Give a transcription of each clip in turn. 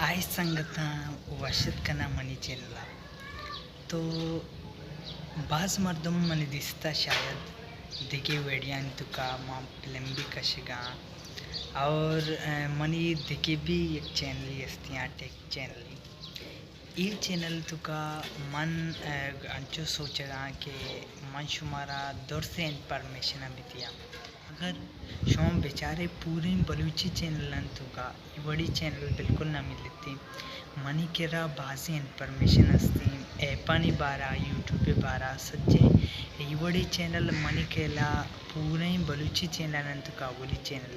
آئی سنگتاں، وش اتک کناں منی چینل ءَ۔ تو باز مردم منی دیستا شاید دگہ ویڈیوانی توکا ما فلم بھی کشگاں اور، اے، منی دگہ بھی یک چینلی ہستی آں، ٹیک چینلی۔ اے چینل توکا من، اے، انچو سوچگاں کہ من شمارا درسیں انفارمیشن بھی دیاں۔ اگر شما بچارے پوریں بلوچی چینلانی توکا اے وڑی چینل بالکل نہ ملتی۔ منی کرا بازیں انفارمیشن ہستیں، ایپانی بارا، یوٹیوب بارا، سجیں اے وڑی چینل منی کرا پوریں بلوچی چینلانی توکا اولی چینل۔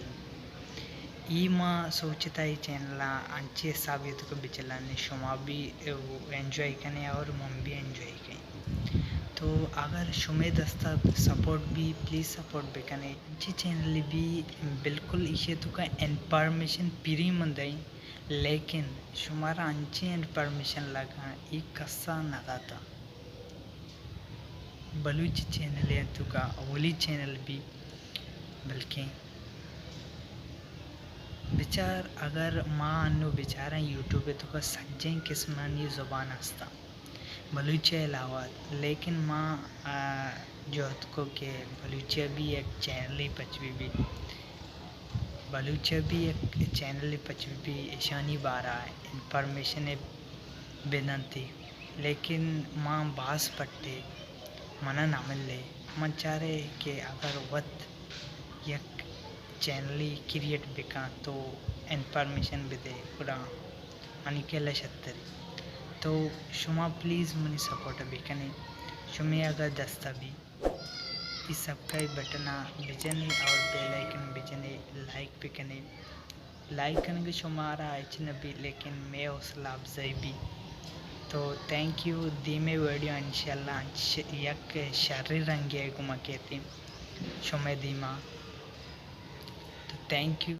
اے ما سوچتا اے چینل ءَ انچیں حسابے توکا بچلانی، شما بھی انجوائے کنے اور من بھی انجوائے کنیں۔ تو اگر شمے دستا سپورٹ بھی، پلیز سپورٹ بکنے۔ انچیں چینل بھی بالکل ایشی توکا انفارمیشن پری من دئیں، لیکن شمارا انچیں انفارمیشن لگاں اے کسا نہ داتا۔ بلوچی چینل ءِ توکا اولی چینل بی، بلکیں بچار، اگر ما انو بچاراں یوٹیوب ءِ توکا سجیں قسمانی زبان ہستاں بلوچی ءِ علاوہ، لیکن ما، آ، جہد کو کہ بلوچی ءَ بھی یک چینلے پچ بی بی، بلوچی ءَ بھی یک چینلے پچ بی بی، ایشانی بارا انفارمیشن بدنتی۔ لیکن ما باز پٹے، منا نہ ملے۔ من چارے کہ اگر وت یک چینلی کریئیٹ بکاں تو انفارمیشن بدے، گڑا منی کلا شتری۔ تو شما پلیز منی سپورٹ بکنے، شمے اگا دستا بی۔ اے سبسکرائب بٹن ءَ بجنے اور بیل آئیکن بجنے، لائک بکنے۔ لائک کنگ شمارا ہچ نہ بی، لیکن مے حوصلہ افزائی بی۔ تو تھینک یو۔ دیمے ویڈیو انشاءاللہ انچ-، یک شری رنگے گما کیتی شمے دیما۔ تو تھینک یو۔